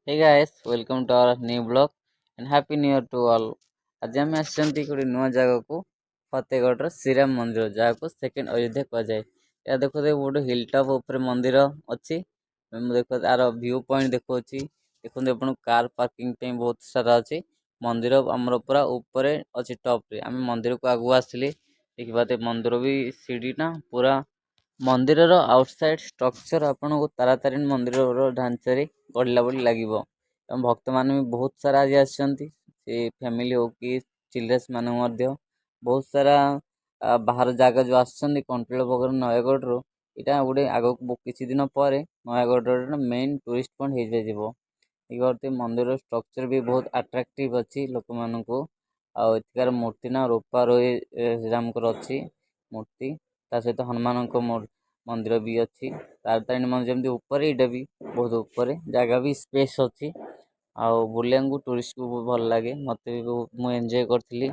Hey guys, welcome to our new vlog and happy new year to all. ଆଜି ଆମେ ଆସିଛନ୍ତି ଗୋଟେ ନୂଆ ଜାଗାକୁ, ଫତେଗଡ଼ର ଶ୍ରୀରାମ ମନ୍ଦିର, ଯାହାକୁ ସେକେଣ୍ଡ ଅଯୋଧ୍ୟା କୁହାଯାଏ। ଏହା ଦେଖୁଥିବେ, ଗୋଟେ ହିଲ୍ ଟପ୍ ଉପରେ ମନ୍ଦିର ଅଛି। ମୁଁ ଦେଖ ଆର ଭ୍ୟୁ ପଏଣ୍ଟ ଦେଖାଉଛି। ଦେଖନ୍ତୁ, ଆପଣଙ୍କୁ କାର୍ ପାର୍କିଂ ପାଇଁ ବହୁତ ସାରା ଅଛି। ମନ୍ଦିର ଆମର ପୁରା ଉପରେ ଅଛି, ଟପ୍ରେ। ଆମେ ମନ୍ଦିରକୁ ଆଗକୁ ଆସିଲେ ଦେଖିବା ମନ୍ଦିର ବି ସିଢ଼ି ନା ପୁରା। ମନ୍ଦିରର ଆଉଟସାଇଡ୍ ଷ୍ଟ୍ରକ୍ଚର ଆପଣଙ୍କୁ ତାରାତାରିଣୀ ମନ୍ଦିରର ଢାଞ୍ଚାରେ ଗଢ଼ିଲା ଭଳି ଲାଗିବ ଏବଂ ଭକ୍ତମାନେ ବି ବହୁତ ସାରା ଆଜି ଆସିଛନ୍ତି। ସେ ଫ୍ୟାମିଲି ହଉ କି ଚିଲଡ୍ରେନ୍ସ ମାନେ ମଧ୍ୟ ବହୁତ ସାରା ବାହାର ଜାଗା ଯେଉଁ ଆସୁଛନ୍ତି, କଣ୍ଟିଲୋ ବଗର ନୟାଗଡ଼ରୁ। ଏଇଟା ଗୋଟେ ଆଗକୁ କିଛି ଦିନ ପରେ ନୟାଗଡ଼ର ମେନ୍ ଟୁରିଷ୍ଟ ପଏଣ୍ଟ ହେଇଯିବ। ଦେଖିପାରୁଥିବେ, ମନ୍ଦିରର ଷ୍ଟ୍ରକ୍ଚର ବି ବହୁତ ଆଟ୍ରାକ୍ଟିଭ ଅଛି ଲୋକମାନଙ୍କୁ। ଆଉ ଏଠିକାର ମୂର୍ତ୍ତି ନା ରୂପା ଶ୍ରୀରାମଙ୍କର ଅଛି ମୂର୍ତ୍ତି, ତା ସହିତ ହନୁମାନଙ୍କ ମନ୍ଦିର ବି ଅଛି। ତାରାତାରିଣୀ ମନ୍ଦିର ଯେମିତି ଉପରେ, ଏଇଟା ବି ବହୁତ ଉପରେ। ଜାଗା ବି ସ୍ପେସ୍ ଅଛି ଆଉ ବୁଲିବାକୁ ଟୁରିଷ୍ଟକୁ ଭଲ ଲାଗେ। ମୋତେ ବି ବହୁତ, ମୁଁ ଏନ୍ଜୟ କରିଥିଲି।